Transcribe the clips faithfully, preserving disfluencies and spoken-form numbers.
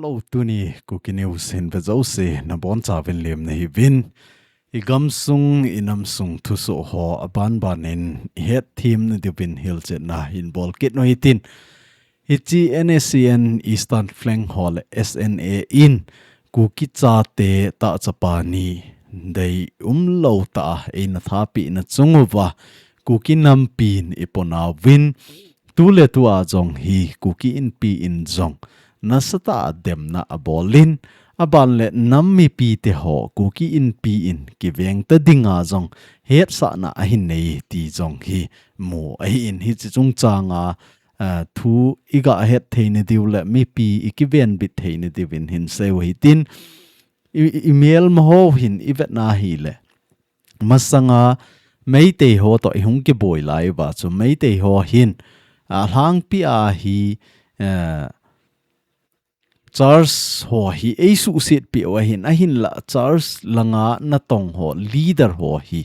Apo tuni Kuki News hin ve jouse nabonchauvin lemna hiuvin. I gamsung, i namsung thusoh ho abanbanin i hetthem nadiuvin hilchetna hin bolkit u hitin. Hiche NSCN Eastern Flank ho le SNA in Kuki chate tahchapa ni deium lou tah a eina thapeh na chung uva Kuki nampin i ponauvin, tuletua jong hi Kuki Inpi in jong nasatah a demna abolin, aban le nam mipite ho Kuki Inpi in kiveng ta dinga jong hetsahna ahin nei ti jong hi mu ahin. Hiche chungchanga, ah, thu i gahet thei nadiu le mipi i kivenbit thei nadiuvin hin seiu hitin, i, i, i melma ho hin i vetna hile, masanga Meitei ho toh i hung kiboi lai uva chu Meitei ho hin, ah, lhangpi a hi, eh, church ho hi eisuhset peh u ahin, ahinla church langa natong ho, leader ho hi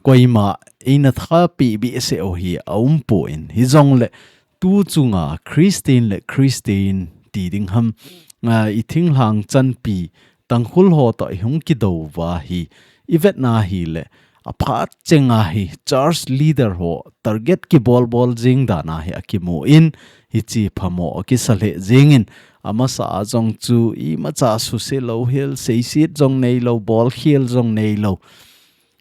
koima eina thapeh behseh u hi aumpon, hijongle tu chunga Christian le Christian ti ding ham, ah, i thinglhang chanpi Tangkhul ho toh i hung kidou uva hi i vetna hile, aphat chenga hi church leader ho target kibolbol jing dan a hi akimun, hiche phamo akisa lheh jengin, amasa a jong chu imacha suse louhel, seiset jong neilou, bolkhel jong neilou.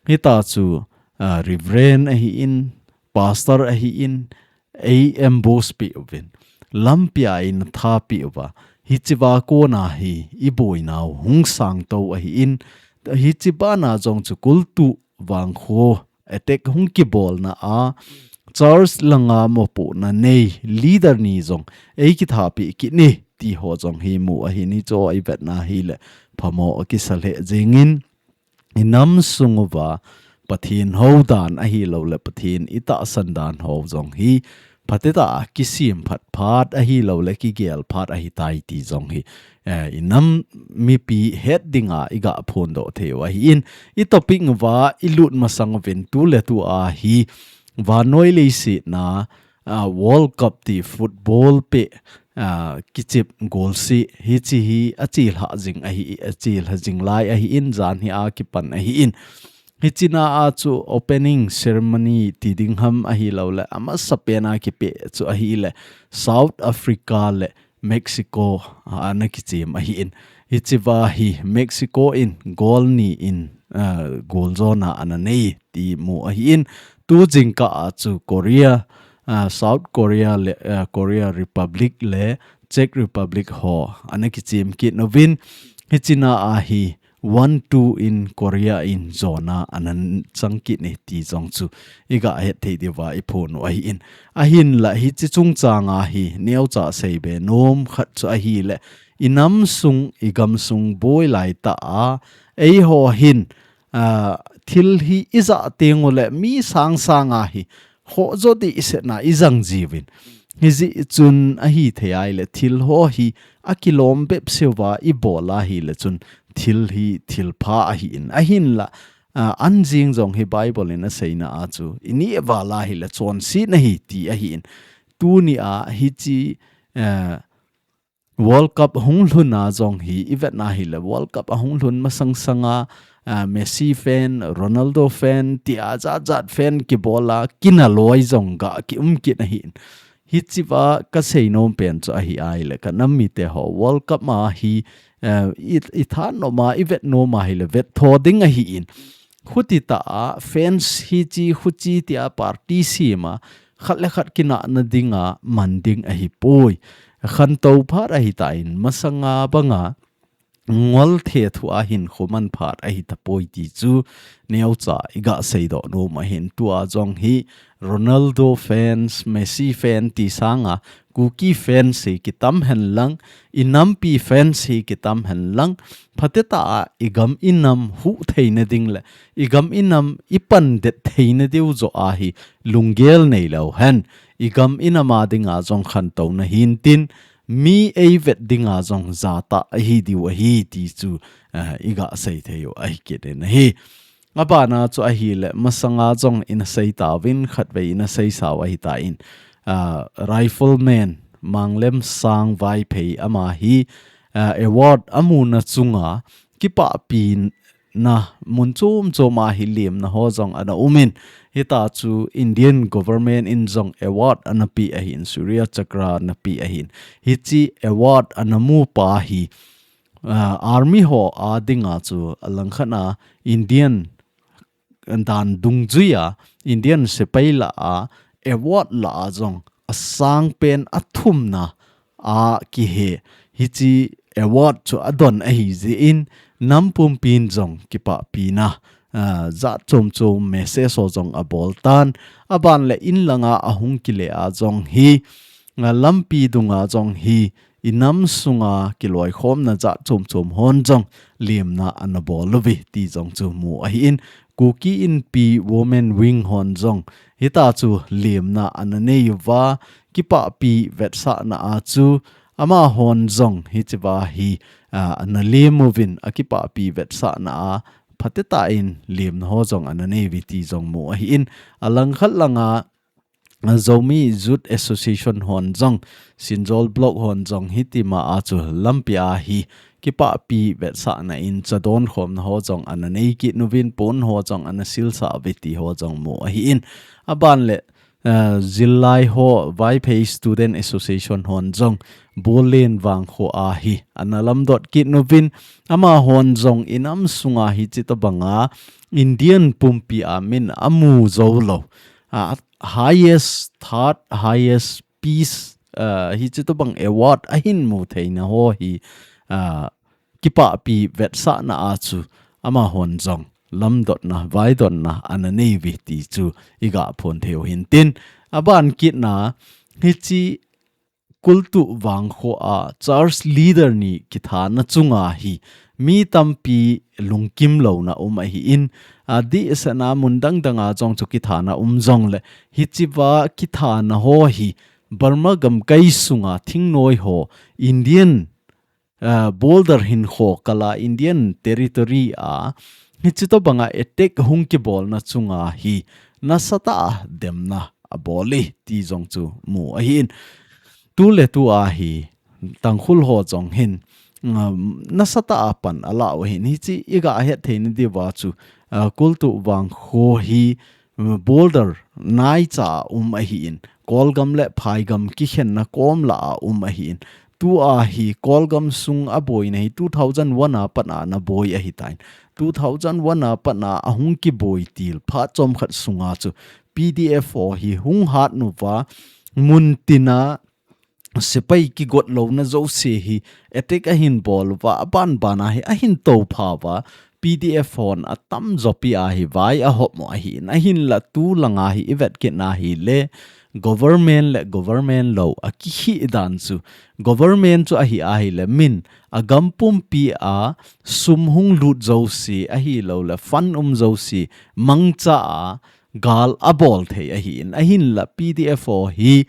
Hitia chu, ah, Reverend ahin, Pastor ahin, ei ambush peh uvin, lampi a eina thapeh uva, hichea kona hi i boinau hung sangtou ahin, hiche bana jong chu Kultuh Vangkho attack hung kibolna a, church langa mopohna nei leader ni jong ei kithapeh kit e ti ho jong hi mu ahin, hiche i vetna hile phamo akisa lheh jengin, i namsung uva Pathen hou dan ahilouleh Pathen i tahsan dan ho jong hi phatecha a kisem phat phat ahilouleh kigel phat ahitai ti jong hi, eh, i nam mipi het dinga i gaphondoh theiu ahin, i topic uva i lut masang uvin tuletua hi vannoi leiset a, ah, World Cup ti football peh, ah, kichep golseh hiche hi achelhah jing ahi, achelhah jing lai ahin, jan hi a kipan ahin. Hichea chu opening ceremony ti ding ham ahilouleh amasapen a kipeh chu ahile South Africa le Mexico, ah, ana kichem ahin. Hichea hi Mexico in goal ni in, ah, goal jona ana nei ti mu ahin. Tu jingkah a chu Korea, ah, South Korea le, ah, Korea Republic le Czech Republic ho ana kichem kit nauvin. Hichea hi one two in Korea in jona ana chang kit e ti jong chu i gahet thei diuva i phon u ahin. Ahinla hiche chungchanga hi neocha seibe nom khat chu ahile, i namsung, i gamsung boi laitah a, eiho hin, ah, thil hi i jah tenguleh mi sangsanga hi khoh jo dehsetna i jang jiuvin. Hijeh chun ahithei ahile thil ho hi akilom bepseuva i bol ahile chun thil hi thilpha ahin. Ahinla, ah, anjing jong hi Bible in aseina a chu i neh val ahile chonsetna ahi ti ahin. Tunia hiche, eh, World Cup hung lhun a jong hi i vetna hile World Cup ahung lhun masang sanga, ah, Messi fan, Ronaldo fan, tia jat jat fan kibola kinaloi jong ga kium kit ahin. Hichea kasei nom pen chu ahi ahile ka nam mite ho World Cup a hi, eh, i, i thanom a, i vet nom ahile vettho ding ahin. Khutitah a fans hiche, huche tia party sem a, khat le khat kinahna dinga man ding ahipoi. Khantou phat ahitan masanga banga ngol thethu a hinkho man phat ahitapoi ti chu neocha i gaseidoh nom ahin. Tua jong hi Ronaldo fans, Messi fan ti sanga Kuki fans hi kitam henlang, i nampi fans hi kitam henlang, phatecha a i gam i nam huh theina ding le i gam i nam i pandet theina diu joh a hi lunggel neilou hen, i gam i nam a dinga jong khantouna hintin, mi eivet dinga jong jatah ahi diu ahi ti chu, eh, i gasei theiu ahi kit in ahi. Abana chu ahile, masanga jong ina seitauvin khatvei ina seisau ahitan, ah, Rifleman Manglem Sang Vaiphei ama hi, uh, award amuna chunga kipahpi na mun chom chom a hi lemna ho jong ana umin, hita chu Indian government in jong award ana pe ahin, Shaurya Chakra ana pe ahin. Hichi award ana mu pa hi, uh, army ho a dinga chu alangkhat a Indian dan dungjuia Indian sepai lah a award lah a jong asang pen athumna a kihe. Hichi award chu adon ahi jeh in nam pumpin jong kipahpina, ah, jat chom chom message ho jong abol tan, aban le in langa ahung kile a jong hi, ah, lampi dunga jong hi, inam sunga kiloikhomna jat chom chom hon jong lemna ana bol uve ti jong chu mu ahin, Kuki Inpi Women Wing hon jong hita chu lemna ana nei uva, kipahpi vetsahna a chu amahon jong hichiva hi, ah, ana lem uvin, akipahpi vetsahna a phatecha in lemna ho jong ana nei uve ti jong mu ahin, alangkhat langa Zomi Youth Association hon jong, Sinzawl Block hon jong hitima a chu lampi a hi kipahpi vetsahna in cha donkhomna ho jong ana nei kit uvin, pon ho jong ana silsah uve ti ho jong mu ahin. Aban le, eh, Zillai ho Vaiphei Student Association hon jong Bolen Vangkho a hi ana lamdot kit uvin, amahon jong inam sunga hichi tobanga Indian pumpi a min amu jou lou, ah, highest, third highest peace, ah, hichi tobang award ahin mu theina ho hi, ah, kipahpi vetsahna a chu amahon jong lamdotna, vaidotna ana nei uve ti chu iga phon thei u hintin. Aban kitna hichi Kultuh Vangkho a church leader ni kithana chunga hi mi tampi lungkim louna um ahin, adeh sehna mun dang danga jong chu kithana um jongle, hichiva kithana ho hi Burma gamkai sunga thingnoi ho Indian, ah, border hinkho kala Indian territory a hichi tobanga attack hung kibolna chunga hi nasatah a demna abol e ti jong chu mu ahin. Tu le tu a hi Tangkhul ho jong hin, um, nasatah a pan ala u ahin, hichi iga het theina diuva chu, ah, Kultuh Vangkho hi, um, border naicha a um ahin, Kolgam le Phaigam kikhenna kom lah a um ahin. Tua hi Kolgam sung aboina hi two thousand one a pat a ana boi ahitan. Two thousand one a pat a ahung kiboi til phat chomkhat sunga chu P D F ho hi hung hat uva, mun tina sepai kigot louna jouse hi attack ahin bol uva, aban ban a hi ahin toupha uva, P D F hon atamjo pi a hi vai ahop u ahin, ahinla tu langa hi ivet kitna hile, government le government lou akihi dan chu, government chu ahi ahile, min agam pumpi a sum hung lut jouse ahilouleh fund um jouse mangcha a gal abol thei ahin, ahinla P D F ho hi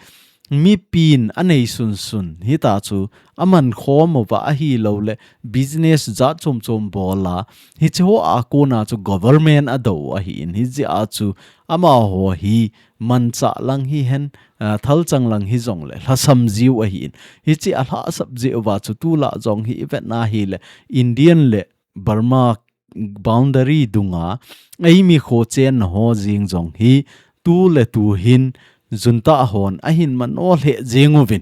mipin anei sunsun hita chu aman khom uva ahilouleh business jat chom chom bol a, hichi ho a kona chu government adou ahin, hijeh a chu amaho hi manchah lang hihen, ah, thalchang lang hijongle lhasam jiu ahin, hichi alhasap jeh uva chu tulai jong hi ivetna hile Indian le Burma boundary dunga eimi kho chenna ho jeng jong hi tu le tu hin junta hon ahin mano lheh jeng uvin.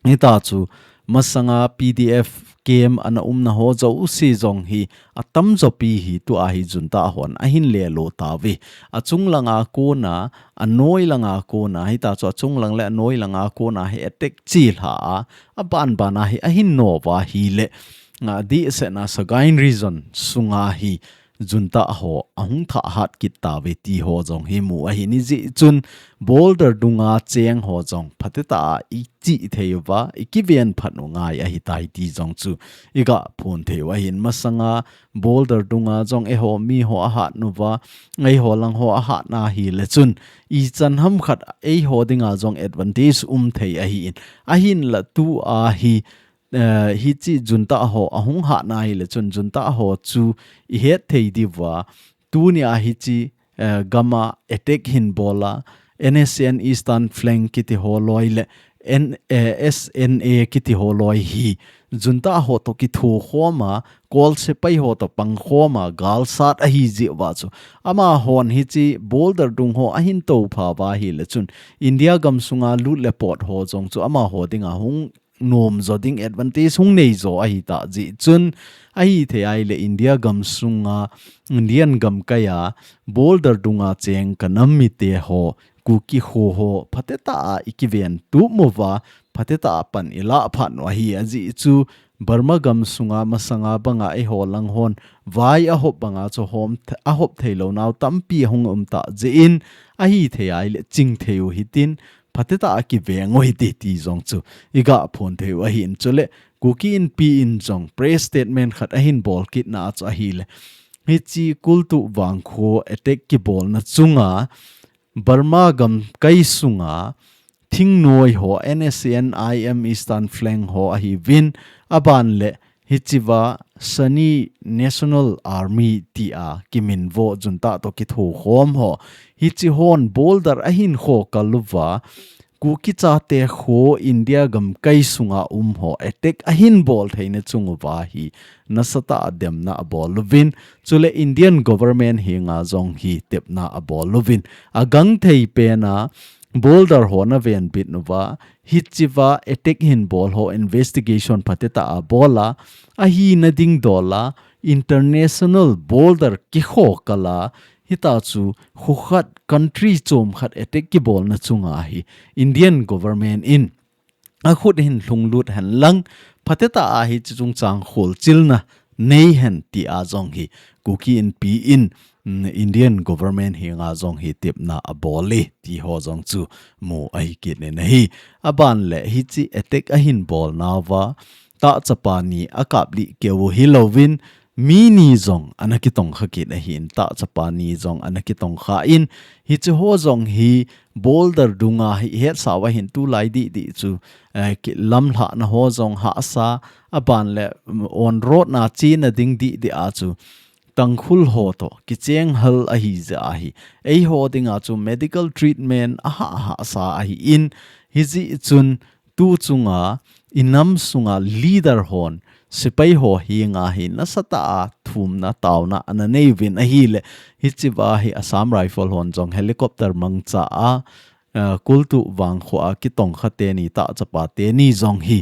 Hita chu masanga P D F camp ana umna ho jouse jong hi atamjo pi hi tua hi junta hon ahin lelo tauve. Achung langa kona, anoi langa kona, hita chu achung lang le anoi langa kona hi attack chilha a, aban ban a hi ahin no uva hile, adeh sehna Sagaing region sunga hi junta ho ahung thah hat kit tauve ti ho jong hi mu ahin, hijeh chun border dunga cheng ho jong phatecha a ichi thei uva, ikiven phat u ngai ahitai ti jong chu iga phon thei u ahin, masanga border dunga jong eiho mi ho ahat uva, eiho lang ho ahatna hile chun ichan ham khat eiho dinga jong advantage um thei ahin, ahinla tua hi, eh, hichi junta ho ahung hatna hile chun junta ho chu ihet thei diuva, tunia hichi, eh, gama attack hin bol a, N S C N Eastern Flank kiti ho loi le N-, eh, S N A kiti ho loi hi junta ho toh kithokhom a, Kol sepai ho toh pangkhom a, galsat ahi jeh uva chu. Amahon hiche border dung ho ahin toupha uva ahile chun, India gamsunga lut le pot ho jong chu amaho dinga hung nom jo ding, advantage hung nei jo ahitah jeh chun, ahithei ahile India gamsunga Indian gamkai a border dunga cheng ka nam mite ho, Kuki kho ho, phatetah a ikiven tup uva, phatetah a pan ilah phat u ahi, ajeh chu Burma gamsunga masanga banga eiho lang hon vai ahop banga chu hom th-, ahop theilou nau tampi ahung um tah jeh in, ahithei ahile chingthei u hitin, phatetah a kiveng u hite ti jong chu iga phon thei u ahin, chule Kuki Inpi in jong press statement khat ahin bol kitna chu ahile, hiche Kultuh Vangkho attack kibolna chunga Burma gamkai sunga thingnoi ho, N S C N I M Eastern Flank ho ahiuvin, aban le hichea Shan National Army tia kiminvo junta toh kithokhom ho, hiche hon border ahin khokal uva, Kuki chate kho India gamkai sunga um ho attack ahin bol theina chung uva hi nasatah a demna abol uvin, chule Indian government henga jong hi tepna abol uvin, agangthei pena border ho navenbit uva, hichea attack hin bol ho investigation phatetah a bol a, ahina ding dol a, international border kikhokal a, hita chu kho khat country chom khat attack kibolna chunga hi Indian government in akhut hin lhunglut hen lang, phatetah a hiche chungchang kholchilna nei hen tia jong hi Kuki Inpi in, mm, Indian government henga jong hi tepna abol e ti ho jong chu mu ahi kit in ahi. Aban le hiche attack ahin bol nauva, tah chapa ni akap lih keu hilouvin, mi ni jong ana kitongkha kit ahin, tah chapa ni jong ana kitongkha in, hiche ho jong hi border dunga hi hetsah uva hin tulai didi chu, eh, ki-, lamlhahna ho jong hahsa, aban le, mm, on road na chena ding didi a chu Tangkhul ho toh kicheng hal ahi jeh a hi, eiho dinga chu medical treatment ahah hahsa ahin, hijeh chun tu chunga, inam sunga leader hon, sepai ho henga hi nasatah a thumna taona ana nei uvin ahile, hichea hi Assam Rifle hon jong helicopter mangcha a, ah, Kultuh Vangkho a kitongkha teni, tah chapa teni jong hi,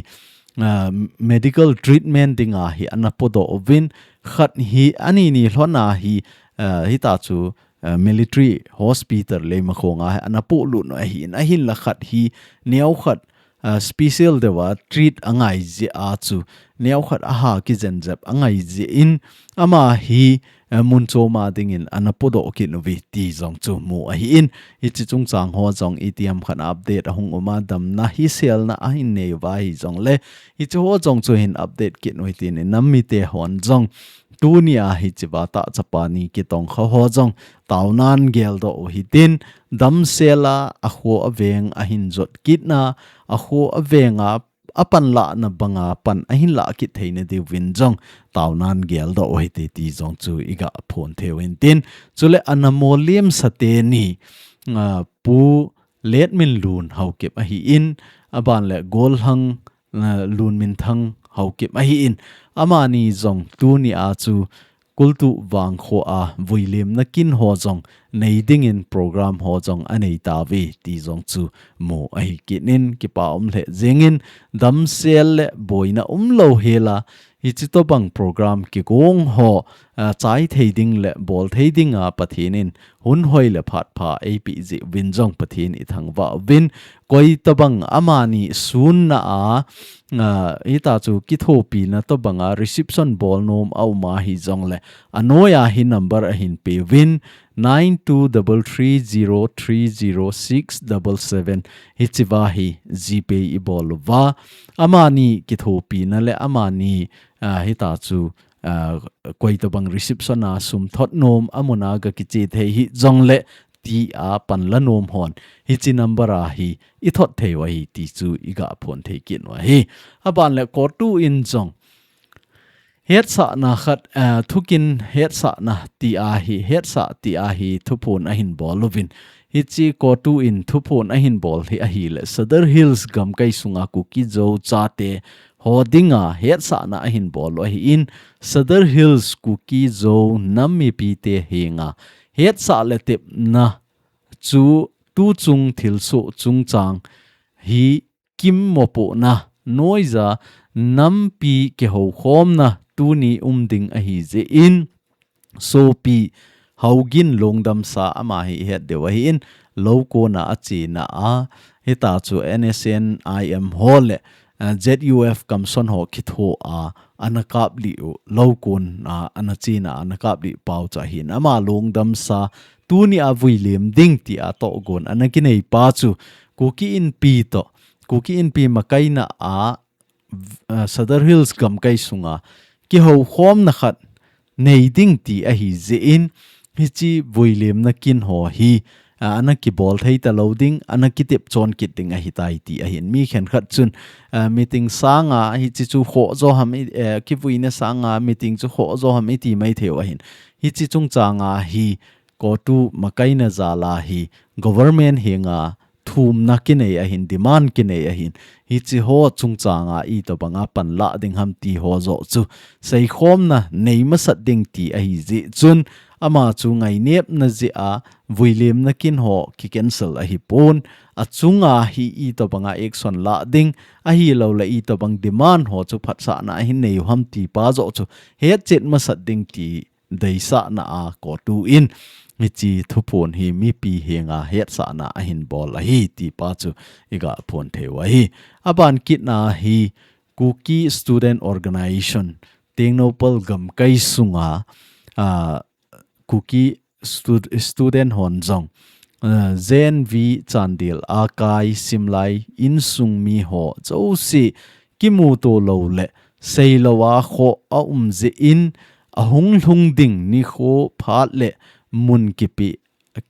ah, medical treatment dinga hi ana podoh uvin, khat hi ani ni lhona hi, ah, hita chu, ah, military hospital Leimakhong a hi ana polut u ahin, ahinla khat hi neokhat ah, special deuva treat angai jeh a chu, neokhat aha kijenjep angai jeh in, ama hi, eh, mun choma dingin ana podoh kit uve ti jong chu mu ahin, hiche chungchang ho jong itiham khat update ahung um a, damna hiselna ahin nei uva hijongle, hiche ho jong chu hin update kit u hitin, inam mite hon jong tunia hichea tah chapa ni kitongkha ho jong taonan geldoh u hitin, damsel a, akho aveng ahin jot kitna, akho avenga apanlahna banga pan ahin lah kit theina diuvin jong taonan geldoh u hite ti jong chu iga phon thei u hintin. Chule ana mollem sa teni, ah, Pu Letminlun Haokip ahin, aban le Gollhang, ah, Lunminthang Haokip ahin, amani jong tunia chu Kultuh Vangkho a vuilemna kin ho jong nei dingin program ho jong anei tauve ti jong chu mu ahi kit in, kipa um lheh jengin, damsel le boina umlou hela, hiche tobang program kigong ho, ah, chai thei ding le bol thei dinga Pathen in hun hoi le phat pha eipeh jeh uvin jong Pathen ithangvah uvin, koi tobang amani sunna a, ah, hita chu kithopina tobanga reception bol nom aum ahi jongle, anoiya hi number ahin peuvin, nine two double three zero three zero six double seven, hichea hi GPay ibol uva, amani kithopina le amani, ah, hita chu, ah, koi tobang reception a sum thot nom, amun a ga kiche thei hijongle, tia panla nom hon, hiche number a hi ithot thei u ahi ti chu iga phon thei kit u ahi. Aban le CoTU in jong hetsahna khat, ah, thukin hetsahna tia hi, hetsah tia hi thuphon ahin bol uvin. Hiche CoTU in thuphon ahin bol hi ahile, Sadar Hills gamkai sunga Kuki Zo chate ho dinga hetsahna ahin bol u ahin, Sadar Hills Kuki Zo nam mipite henga hetsah le tepna chu tuchung thilsoh chungchang hi kimmopohna noiya nampi kihoukhomna tuni um ding ahi jeh in, sopi Haogin Longdamsa ama hi ihet diu ahin, Loukon a achena a, hita chu N S N I M ho le, eh, Z U F Kamson ho kitho a, ana kaplih u, Loukon a, ana chena a, ana kaplih pau chu ahin, ama Longdamsa tuni a vuilem ding tia tohgon ana kinei pa chu Kuki Inpi toh, Kuki Inpi makaina a, v-, ah, Sadar Hills gamkai sunga kihoukhomna khat nei ding ti ahi jeh in, hiche vuilemna kin ho hi, ah, ana kibol thei talou ding, ana kitep chon kit ding ahitai ti ahin. Mi khenkhat chun, ah, meeting sanga hiche chu khoh jo ham i, eh, kivuina sanga meeting chu khoh jo ham iti mai thei u ahin. Hiche chungchanga hi COTU makaina jal a hi government henga thumna kinei ahin, demand kinei ahin, hiche ho chungchanga itobanga panla ding ham ti ho joh chu seikhomna nei masat ding ti ahi jeh chun, ama chu ngainepna jeh a vuilemna kin ho ki cancel ahipon, achunga hi itobanga action la ding, ahilouleh itobang demand ho chu phatsahna ahin nei u ham ti pa joh chu hetchet masat ding ti deisahna a COTU in hiche thuphon hi mipi henga hetsahna ahin bol ahi ti pa chu iga phon thei u ahi. Aban kitna hi Kuki Student Organisation, Tengnoupal gamkai sunga, ah, Kuki stud-, student hon jong, ah, J N V Chandel a kai simlai insung mi ho jouse kimuto lou le seilou a khoh a um jeh in, ahung lhung ding nikho phat le mun kipe,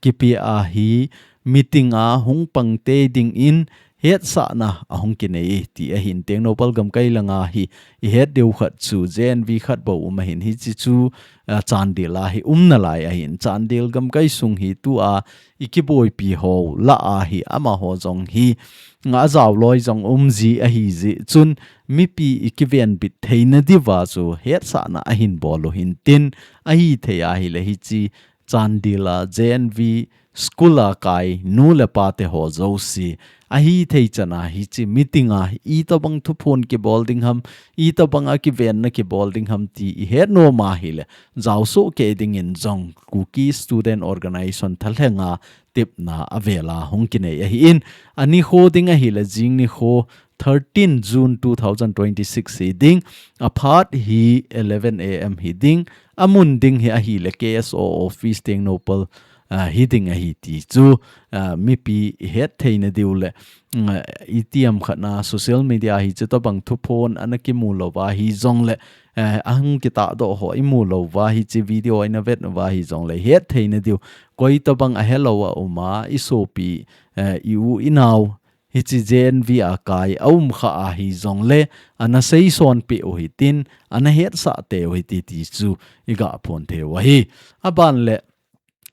kipe a hi meeting a hung pang tei dingin hetsahna ahung kinei ti ahin. Tengnoupal gamkai langa hi ihet diu khat chu J N V khat bou um ahin, hiche chu, ah, Chandel a hi um nalai ahin. Chandel gamkai sung hi tua ikiboipi ho lah a hi amaho jong hi nga jao loi jong um ji ahi jeh chun mipi ikiven bit theina diuva chu hetsahna ahin bol u hintin, ahithei ahile hiche Chandel a J N V school a kai nu le pa te ho jouse ahithei chan a hiche meeting a itobang thuphon kibol ding ham, itobanga kivenna kibol ding ham ti ihet nom ahile, jaosoh kei dingin jong Kuki Student Organisation thalhenga tepna avel a hung kinei ahin, anikho ding ahile jing nikho thirteen June two thousand twenty-six hi ding, aphat hi eleven A M hi ding, amun ding hi ahile K S O office Tengnoupal, ah, hi ding ahi ti chu, ah, mipi ihet theina diu le, mm, ah, itiham khat na social media hiche tobang thuphon ana kimu louva hijongle, eh, ahung kitahdoh ho imu louva hiche video ina vet uva hijongle het theina diu, koi tobang ahelou a um a, isopi, eh, i-u inao, hiche J N V a kai a um kha ahijongle, ana seison peh u hitin, ana hetsah tei u hiti ti chu iga phon thei u ahi. Aban le,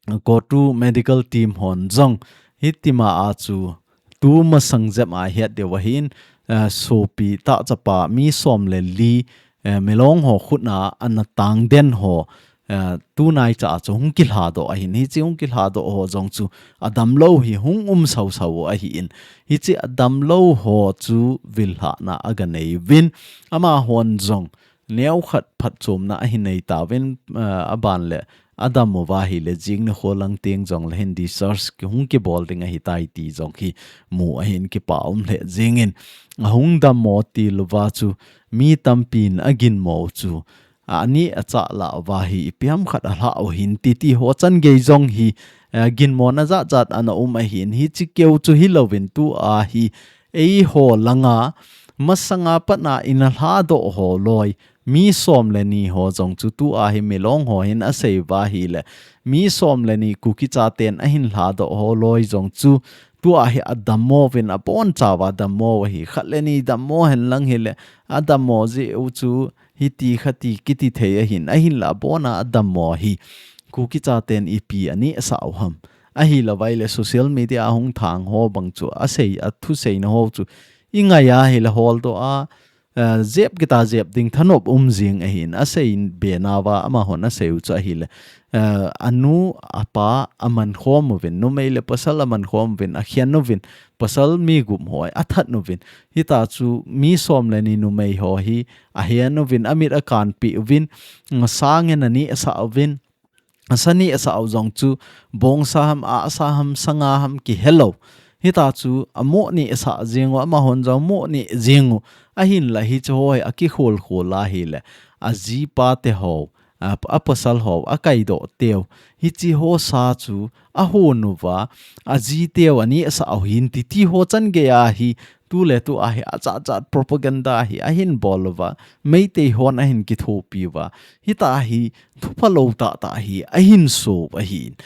COTU medical team hon jong hitima a chu tu masang jep a ihet diu ahin, eh, sopi tah chapa mi som le li, eh, Milong ho khut a ana tang den ho, eh, tunai cha chu hung kilhadoh ahin, hiche hung kilhadoh ho jong chu adamlou hi hung um sausau ahin, hiche adamlou ho chu vil lhahna aga nei uvin, amahon jong neokhat phatchomna ahin nei tauvin, eh, aban le adam uva ahile jing nikho lang teng jongle hin discharge ki hung kibol ding ahitai ti jong hi mu ahin, kipa um lheh jingin, ahung dammo ti louva chu mi tampin aginmo u chu, a, ani achah lah uva hi ipi ham khat alhah u hin ti ti ho chan gei jong hi, eh, ginmona jat jat ana um ahin, hiche keu chu hilouvin tua hi eiho langa masanga pat a ina lhadoh ho loi mi som le ni ho jong chu tua hi Milong ho hin asei uva ahile, mi som le ni Kuki chaten ahin lhadoh ho loi jong chu tua hi adammo uvin, abonchauva adammo u ahi. Khat le ni dammo hen lang hile, adammo jeh u chu hiti khati kiti thei ahin, ahinla abona adammo hi Kuki chaten ipi aneh sah u ham. Ahilouva ahile social media a hung thang ho bang chu asei, athuseina ho chu ingai ahile holdoh a, eh, jep kita jep ding thanop um jing ahin, asei be nauva amahon asei u chu ahile, eh, anu, apa, aman khom uvin, numei le pasal aman khom uvin, akhen uvin, pasal mi gup ho athat uvin. Hita chu mi som le ni numei ho hi ahen uvin, amit akanpi uvin, sangen ani asa uvin, sani asa u jong chu bongsa ham, asa ham, sanga ham kihe lou. Hita chu amoh ni asa jing u, amahon jong moh ni jing u. Ahinla hiche ho hi akikhol khol ahile, ajipa te ho, a, apasal ho, akaidoh teu, hiche ho sa chu ahon uva, ajiteu ani asa u hin titi ho chan gei ahi, tuletu ahi, ajat jat propaganda hi ahin bol uva, Meitei hon ahin kithopi uva. Hita hi thupha lou tahtah hi ahin so u ahin.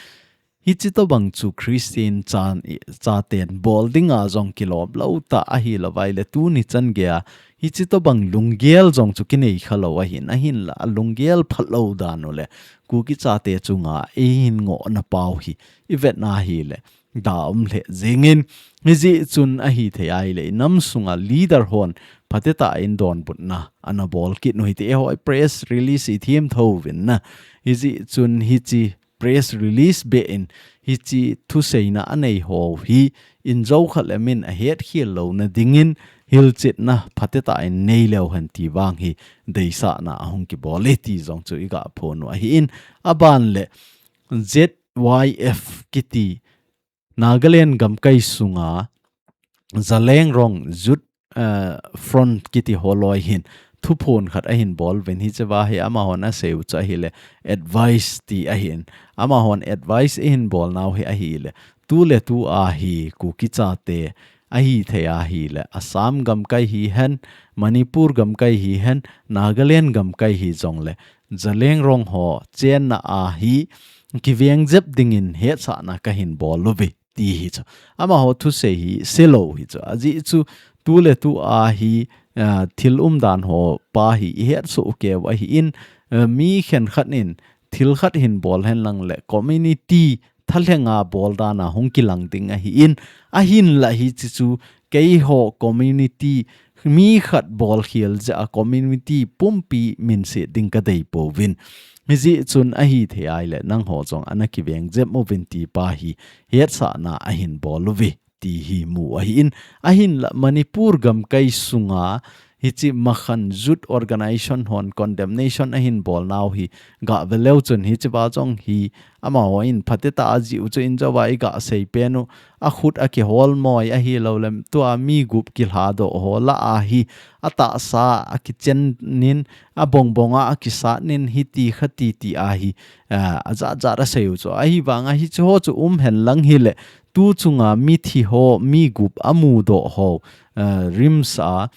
Hiche tobang chu Christian chan, chaten bol dinga jong kilom lou tah ahilou vaile tuni chan geiya hiche tobang lunggel jong chu kinei khalou ahin, ahinla alunggel phalou dan u le Kuki chate chunga eihin ngohna pau hi ivet na hile da um lheh jingin, hijeh chun ahithei ahile inam sunga leader hon phatecha in donbutna ana bol kit u hite, eiho press release ithem tho uvin na. Hijeh chun hiche press release beh in hiche thuseina anei ho hi injo khat le min ahet khel louna dingin hilchetna phatecha in nei leu hen ti vang hi deisahna ahung kibol e ti jong chu iga phon u ahin, aban le Z Y F kiti Nagaland gamkai sunga Zeliangrong Youth, eh, Front kiti holoi hin thuphon khat ahin bol uvin, hicheva hi amahon asei u chu ahile advice ti ahin. Amahon advice eihin bol nau hi ahile tuletu ahi Kuki chate ahithei ahile Assam gamkai hihen, Manipur gamkai hihen, Nagaland gamkai hijongle Zeliangrong ho chenna ahi kiveng jep dingin hetsahna kahin bol uve ti hi chu. Amaho thusei hi selou hi chu. Ajeh chu tuletu ahi, ah, thil umdan ho pa hi ihet soh keu ahin, ah, mi khenkhat in thil khat hin bol hen lang le community thalhenga bol dan a hung kilang ding ahin, ahinla hiche chu keiho community mi khat bol khel jeh a community pumpi minse ding kadei pouvin. Hijeh chun ahithei ahile nangho jong ana kiveng jep uvin ti pa hi hetsahna ahin bol uve ti hi mu ahin, ahinla Manipur gamkai sunga hiche Makhan Youth Organization hon condemnation ahin bol nau hi gah ve leu chun hicheva jong hi amaho in phatecha ajih u chu injo a iga sei pen u, akhut akihol moi ahilou le tua mi gup kilhadoh ho lah a hi atahsa akichen nin, abongbong a akisat nin hiti khati ti ahi, ah, ajat jat asei u chu. Ahivanga hiche ho chu um hen lang hile tu chunga mithi ho mi gup amudoh ho, ah, RIMS a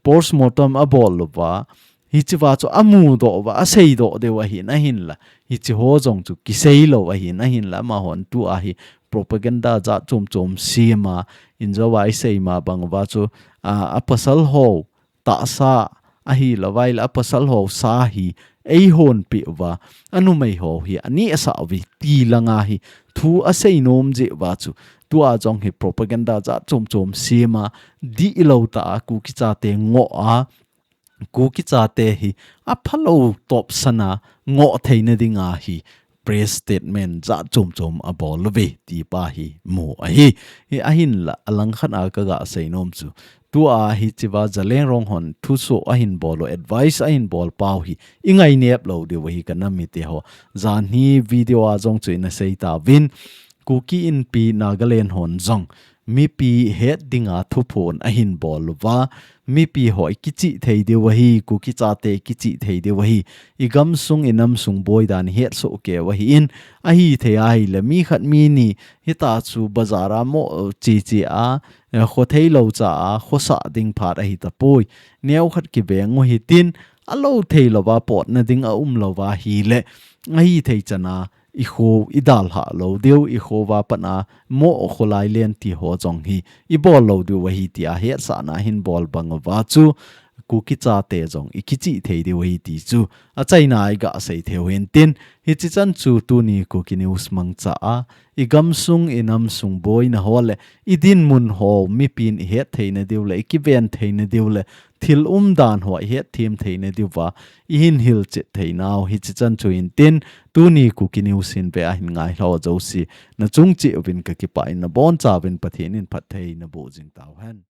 postmortem abol uva, hicheva chu amudoh uva, aseidoh diu ahin, ahinla hiche ho jong chu kisei lou ahin, ahinla amahon tua hi propaganda jat chom chom sem a, injo a isei ma bang uva chu, ah, apasal ho tahsa ahilou vaile apasal ho sa hi eihonpeh uva, anumei ho hi ani asa uve ti langa hi thu asei nom jeh uva chu tua jong hi propaganda jat chom chom sem a, dihlou tah a Kuki chate ngoh a, Kuki chate hi aphalou topsan a ngoh theina dinga hi press statement jat chom chom abol uve ti pa hi mu ahi. Hi ahinla alangkhat a kaga sei nom chu tua hicheva Zeliangrong hon thuso ahin bol u, advice ahin bol pau hi ingainep lou diu ahi ka nam mite ho. Janhi video a jong chu ina sei tauvin, Kuki Inpi Nagaland hon jong mipi het dinga thuphon ahin bol uva, mipi ho ikichih thei diu ahi, Kuki chate ikichih thei diu ahi, igamsung inamsung boi dan ihet soh keu ahin, ahithei ahile mi khat mi ni hita chu bazar a moh che che a, eh, kho theilou cha a, khosah ding phat ahi tapoi. Neokhat kiveng u hitin, alou theilou va potna ding aumlou va ahile, ahithei chan a, ikho idalhah lou diu, ikho va pat a moh kholai len ti ho jong hi ibol lou diu ahi tia hetsahna ahin bol bang uva chu Kuki chate jong i kichih thei diu ahi ti chu achaina i gasei thei u hintin, hichi chan chu tuni Kuki News mangcha a i gamsung i namsung boina ho le i dinmun ho mipin i het theina diu le i kiven theina diu le thil umdan ho i het them theina diu va i hin hilchet theinau hichi chan chu hintin, tuni Kuki News hin ve a hin ngai lou jouse na chung cheh uvin ka kipah in na boncha uvin Pathen in phattheina boh jing tauhen.